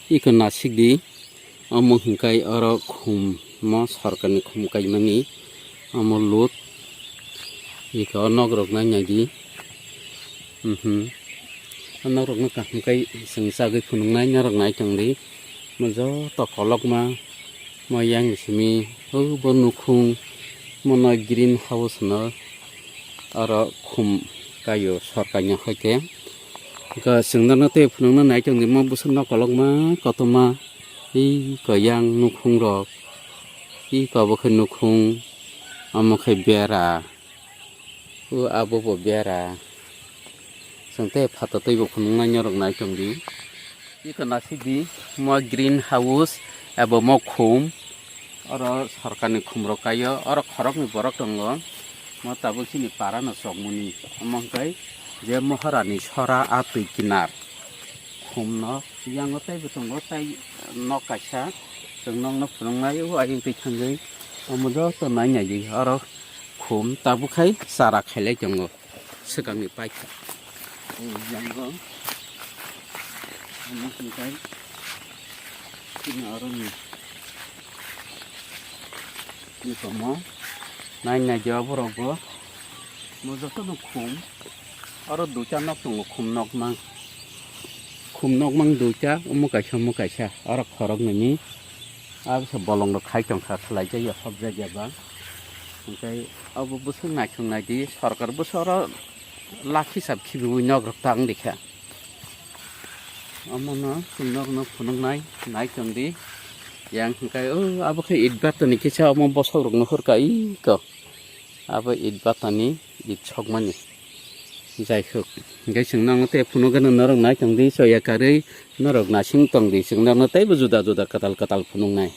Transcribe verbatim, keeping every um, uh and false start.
Iko nasik di, omo hingkai oro khum mo sorkarni khum kaimani, omo lut, iko o nok rok nai nai di. Mhm. O nok rok no kaham kai chwng chagwi phunuknai norok nai tong di. Mo joto kolokma mo yang simi o bo nukhung mo no green house no oro khum kaio sorkarni hoite. Ga chwng norno tei phunukna nai tong di mo bwswk nok kolokma kotorma. Iko yang nukhung rok, iko bo khe nukhung, omo khe bera, o abo bo bera. Chwng tei phato twi bo phunuknai norok nai tong di. Iko nasik di mo green house abo mo khum. Oro sorkarni khum rok kaio, oro khoroknwi borok tongo. Mo tabuk chini para no chokmani. Omo hwnkhe je mohorani sora a twi kinar. Khum nok yango teibo tongo, tei nok kaisa chwng nokno phunuknai o ayang twi thangwi omo joto nai nai di. Oro khum tabuk khai chara khailai tongo swkangni paikha. O yango omo hwnkhe chini oroni nikomo nai nai di oborok bo mo jotono khum. Oro duita nok tongo, khum nokmang. Khum nokmang duita, omo kaisa, omo kaisa. Oro khorok nini. Abo se bolong rok khai tong kha, khlai jak ya, sop jak ya ba. Hwnkhe abo bwswk naithok nai di, sorkar bwswk oro lak hisab khibiui nok rok tang di kha. Omo no chwng nok no phunuk nai, nai tong di. Yang hwnkhe o abo khe itbatta ni kisa omo bosok rok no hur kha iko. Abo itbatta ni it sokmani. Jai hwk. Hwnkhe chwng nang tei phunuk gana norok nai tong di, soya karwi norok nasing tong di, chwng nang teibo juda juda kwtal kwtal phunuk nai.